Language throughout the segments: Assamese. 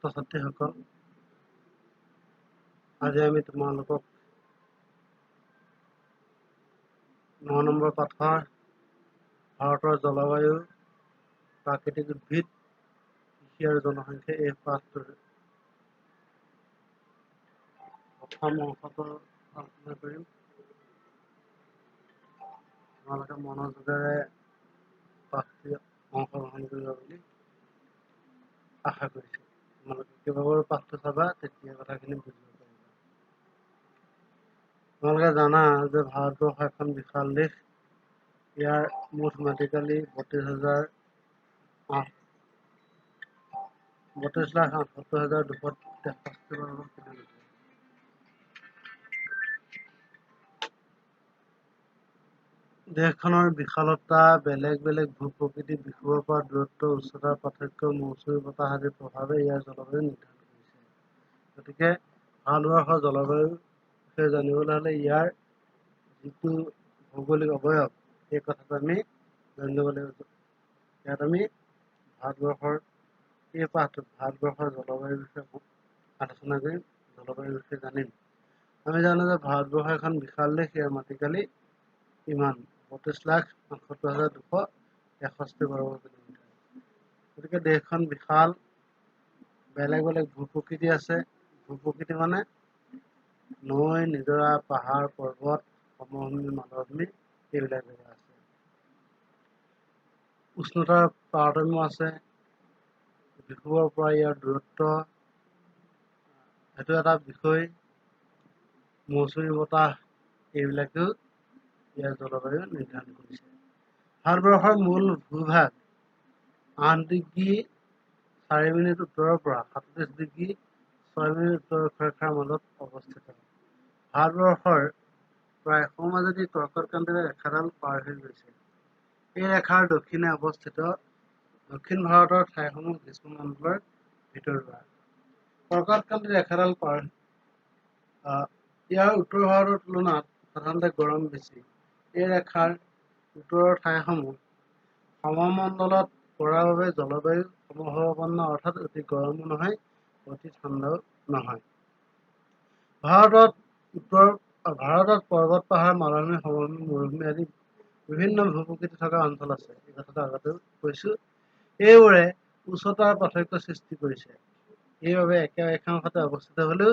ছাত্ৰ ছাত্ৰীসকল, আজি আমি তোমালোকক 9 নম্বৰ পাঠৰ ভাৰতৰ জলবায়ু, প্ৰাকৃতিক উদ্ভিদ, কৃষি আৰু জনসংখ্যা এই পাঠটোৰ প্ৰথম অংশটো আলোচনা কৰিম। তোমালোকে মনোযোগেৰে পাঠটি অংশগ্ৰহণ কৰিবা বুলি আশা কৰিছো। তোমালোকে কেইবাবাৰো পাঠটো চাবা, তেতিয়া কথাখিনি বুজিব পাৰিবা। তোমালোকে জানা যে ভাৰতবৰ্ষ এখন বিশাল দেশ। ইয়াৰ মুঠ মাটিকালি 32,78,263 বৰ্গ কিলোমিটাৰ। দেশখনৰ বিশালতা, বেলেগ বেলেগ ভূ-প্ৰকৃতি, বিষুৱৰ পৰা দূৰত্ব, উচ্চতাৰ পাৰ্থক্য, মৌচুমী বতাহ আদিৰ প্ৰভাৱে ইয়াৰ জলবায়ু নিৰ্ধাৰণ কৰিছে। গতিকে ভাৰতবৰ্ষৰ জলবায়ুৰ বিষয়ে জানিবলৈ হ'লে ইয়াৰ যিটো ভৌগোলিক অৱয়ব, সেই কথাটো আমি জানি ল'ব লাগিব। ইয়াত আমি ভাৰতবৰ্ষৰ এই পাঠটোত ভাৰতবৰ্ষৰ জলবায়ুৰ বিষয়ে আলোচনা কৰিম, জলবায়ুৰ বিষয়ে জানিম। আমি জানো যে ভাৰতবৰ্ষ এখন বিশাল দেশ। ইয়াৰ মাটিকালি ইমান 32,78,263 বৰ্গ কিলোমিটাৰ। গতিকে দেশখন বিশাল, বেলেগ বেলেগ ভূ-প্ৰকৃতি আছে। ভূ-প্ৰকৃতি মানে নৈ, নিজৰা, পাহাৰ, পৰ্বত, সমভূমি, মালভূমি এইবিলাক জেগা আছে। উষ্ণতাৰ তাৰতম্য আছে। বিষুৱৰ পৰা ইয়াৰ দূৰত্ব, সেইটো এটা বিষয়। মৌচুমী বতাহ এইবিলাকেও ইয়াৰ জলবায়ু নিৰ্ধাৰণ কৰিছে। ভাৰতবৰ্ষৰ মূল ভূভাগ 8 ডিগ্ৰী 4 মিনিট উত্তৰৰ পৰা 37 ডিগ্ৰী 6 মিনিট উত্তৰ অক্ষৰেখাৰ মাজত অৱস্থিত। ভাৰতবৰ্ষৰ প্ৰায় সোঁমাজেদি কৰ্কটক্ৰান্তিৰ ৰেখাডাল পাৰ হৈ গৈছে। এই ৰেখাৰ দক্ষিণে অৱস্থিত দক্ষিণ ভাৰতৰ ঠাইসমূহ গ্ৰীষ্মমণ্ডলৰ ভিতৰুৱা। কৰ্কটক্ৰান্তি ৰেখাডাল পাৰ ইয়াৰ উত্তৰ ভাৰতৰ তুলনাত সাধাৰণতে গৰম বেছি। এই ৰেখাৰ উত্তৰৰ ঠাইসমূহ সমমণ্ডলত পৰাৰ বাবে জলবায়ু সমভাৱাপন্ন, অৰ্থাৎ অতি গৰমো নহয়, অতি ঠাণ্ডাও নহয়। ভাৰতত পৰ্বত, পাহাৰ, মালভূমি, সমভূমি, মৰুভূমি আদি বিভিন্ন ভূপ্ৰকৃতি থকা অঞ্চল আছে। এই কথাটো আগতেও কৈছো। এইবোৰে উচ্চতাৰ পাৰ্থক্য সৃষ্টি কৰিছে। এইবাবে একে অক্ষাংশতে অৱস্থিত হলেও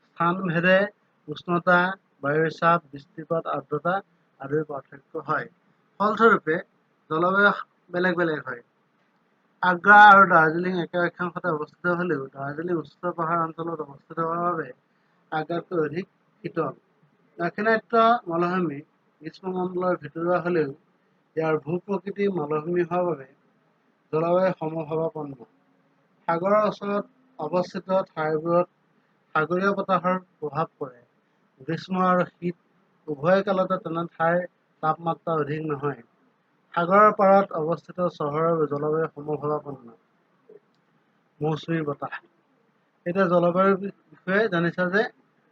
স্থানভেদে উষ্ণতা, বায়ুৰ চাপ, বৃষ্টিপাত, আৰ্দ্ৰতা আদিৰ পাৰ্থক্য হয়। ফলস্বৰূপে জলবায়ু বেলেগ বেলেগ হয়। আগ্ৰা আৰু দাৰ্জিলিং একে অক্ষাংশতে অৱস্থিত হলেও দাৰ্জিলিং উচ্চ পাহাৰ অঞ্চলত অৱস্থিত হোৱাৰ বাবে আগ্ৰাতকৈ অধিক শীতল। দাক্ষিণাত্য মালভূমি গ্ৰীষ্মমণ্ডলৰ ভিতৰুৱা হলেও ইয়াৰ ভূপ্ৰকৃতি মালভূমি হোৱাৰ বাবে জলবায়ু সমভাৱাপন্ন। সাগৰৰ ওচৰত অৱস্থিত ঠাইবোৰত সাগৰীয় বতাহৰ প্ৰভাৱ পৰে। গ্ৰীষ্ম আৰু শীত উভয় কালতে তেনে ঠাইৰ তাপমাত্ৰা অধিক নহয়। সাগৰৰ পাৰত অৱস্থিত চহৰৰ জলবায়ু সমভাৱাপন্ন। মৌচুমী বতাহ। এতিয়া জলবায়ুৰ বিষয়ে জানিছা যে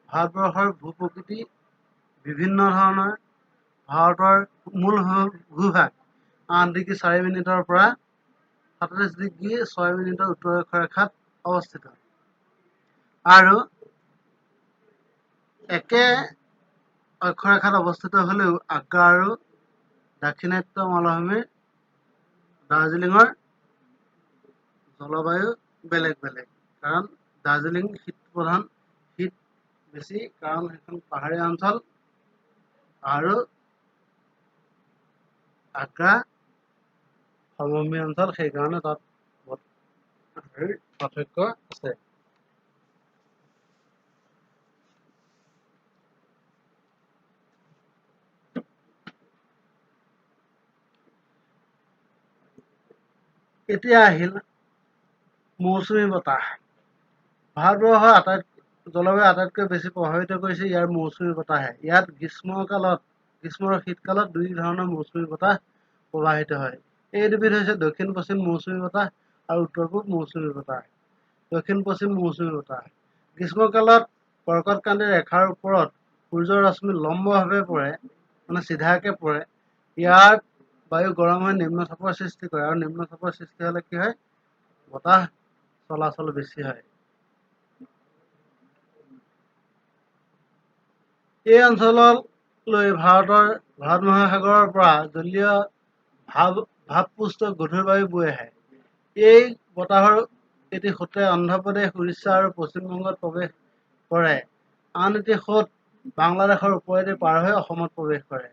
ভাৰতবৰ্ষৰ ভূপ্ৰকৃতি বিভিন্ন ধৰণৰ। ভাৰতৰ মূল ভূভাগ 8 ডিগ্ৰী 4 মিনিটৰ পৰা 37 ডিগ্ৰী 6 মিনিটৰ উত্তৰ অক্ষৰেখাত অৱস্থিত আৰু একে অক্ষৰেখাত অৱস্থিত হলেও আগ্ৰা আৰু দাক্ষিণাত্য মালভূমিৰ দাৰ্জিলিঙৰ জলবায়ু বেলেগ বেলেগ। কাৰণ দাৰ্জিলিং শীত প্ৰধান, শীত বেছি, কাৰণ সেইখন পাহাৰীয়া অঞ্চল, আৰু আগ্ৰা সমভূমি অঞ্চল, সেইকাৰণে তাত পাৰ্থক্য আছে। এতিয়া আহিল মৌচুমী বতাহ। ভাৰতবৰ্ষৰ জলবায়ু আটাইতকৈ বেছি প্ৰভাৱিত কৰিছে ইয়াৰ মৌচুমী বতাহে। ইয়াত গ্ৰীষ্ম আৰু শীতকালত দুই ধৰণৰ মৌচুমী বতাহ প্ৰবাহিত হয়। এই দুবিধ হৈছে দক্ষিণ পশ্চিম মৌচুমী বতাহ আৰু উত্তৰ পূব মৌচুমী বতাহ। দক্ষিণ পশ্চিম মৌচুমী বতাহ গ্ৰীষ্মকালত কৰ্কটক্ৰান্তি ৰেখাৰ ওপৰত সূৰ্যৰ ৰশ্মি লম্বভাৱে পৰে, মানে চিধাকে পৰে। ইয়াত বায়ু গৰম হৈ নিম্নচাপৰ সৃষ্টি কৰে আৰু নিম্নচাপৰ সৃষ্টি হলে কি হয়, বতাহ চলাচল বেছি হয়। এই অঞ্চললৈ ভাৰত মহাসাগৰৰ পৰা জলীয় ভাপপুষ্ট গধুৰ বায়ু বৈ আহে। এই বতাহৰ এটি সোঁতে অন্ধ্ৰপ্ৰদেশ, উৰিষ্যা আৰু পশ্চিমবংগত প্ৰৱেশ কৰে। আন এটি সোঁত বাংলাদেশৰ ওপৰেদি পাৰ হৈ অসমত প্ৰৱেশ কৰে।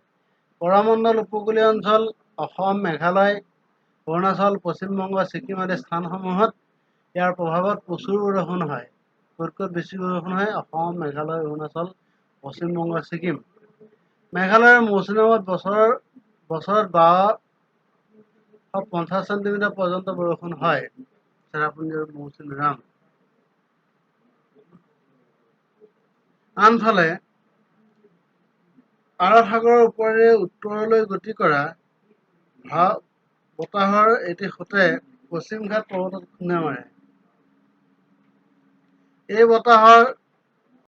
কৰমণ্ডল উপকূলীয় অঞ্চল, অসম, মেঘালয়, অৰুণাচল, পশ্চিমবংগ, ছিকিম আদি স্থানসমূহত ইয়াৰ প্ৰভাৱত প্ৰচুৰ বৰষুণ হয়। ক'ত ক'ত বেছি বৰষুণ হয়? অসম, মেঘালয়, অৰুণাচল, পশ্চিমবংগ, ছিকিম। মেঘালয়ৰ মৌচিনৰামত বছৰত 1250 চেণ্টিমিটাৰ পৰ্যন্ত বৰষুণ হয়। চেৰাপুঞ্জীৰ মৌচিনৰাম। আনফালে আৰৱ সাগৰৰ ওপৰেৰে উত্তৰলৈ গতি কৰা বতাহৰ এটি সোঁতে পশ্চিমঘাট পৰ্বতত খুন্দা মাৰে। এই বতাহৰ